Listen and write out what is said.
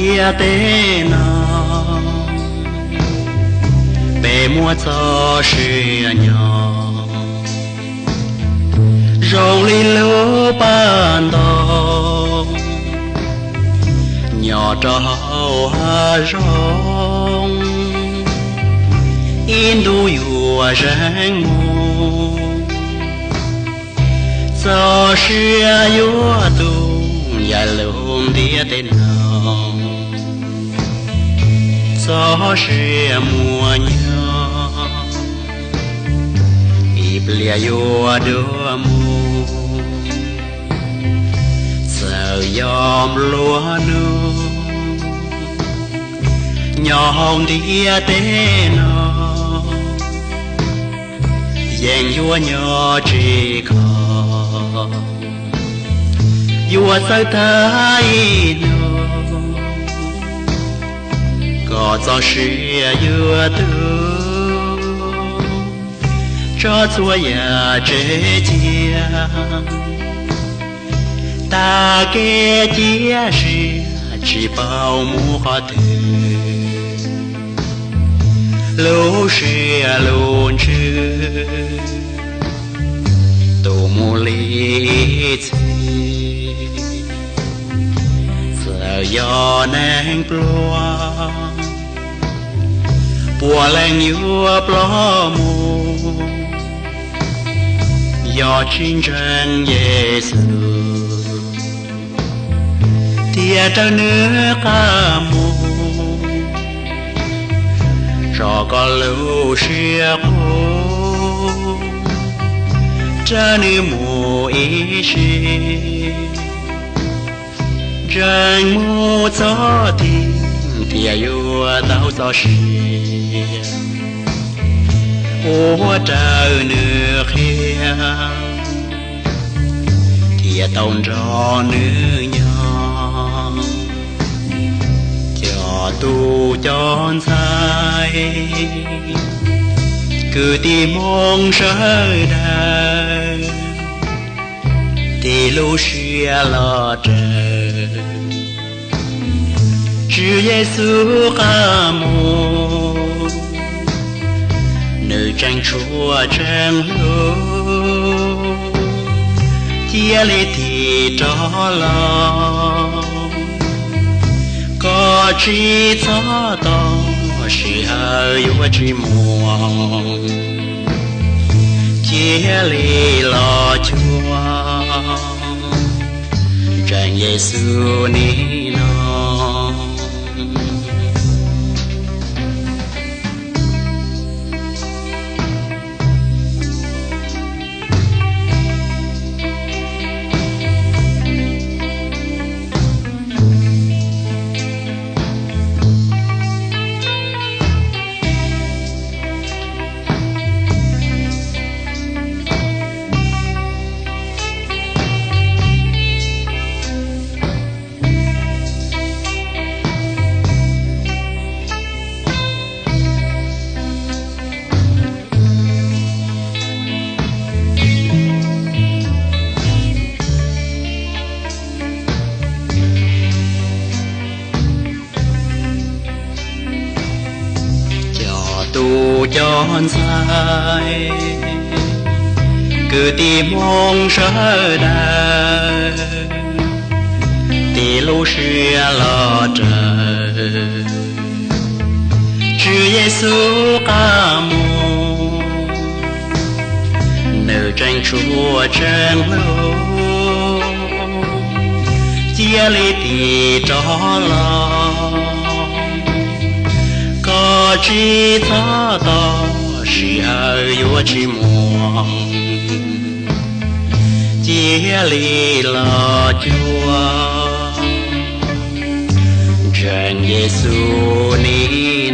ntiaj teb no, peb muaj txoj sia nyob zoo li lub paj ntaub nyob rau hauv hav zoov, ib ntus yuav zeem mus. Txoj sia yuav tu yav lub ntiaj teb no, txoj sia muaj nyob, ib pliag yuav dua mus. Txawm yog nplua nuj nyob hauv ntiaj teb no, yeej yuav nyob tsis khov, yuav txawj tag ib hnub kom txoj sia yuav tu. Tso txhua yam tsev cia tag kev cia siab tsis paub mus qhov twg. Lub siab lub ntsws tu mus li txhis, txawm yog neeg pluag puav leej yuav ploj mus. Yog tsis ntseeg Yexus thiab raws nws qab mus, tso koj lub siab qub, raws nws mus ib sim, ntseeg mus txog tim thiaj yuav tau txoj sia. Ua raws nws qhia thiaj tau nrog nws nyob. Cov tub cov ntxhais kwv tij Hmoob sawv daws, tig lub siab los raws Tswv Yexus qab mus. Nws tseem tshuav tseem hlub, cia li tig rov los. Koj tsis txhob tos, sij hawm yuav tsis muaj, cia li los cuag ntseeg Yexus nim no. Cov tub cov ntxhais, kwv tij Hmoob sawv daws, tig lub siab los raws Tswv Yexus qab mus. Nws tseem tshuav tseem hlub, cia li tig rov los. Koj tsis txhob tos, sij hawm yuav tsis muaj, cia li los cuag ntseeg Yexus nim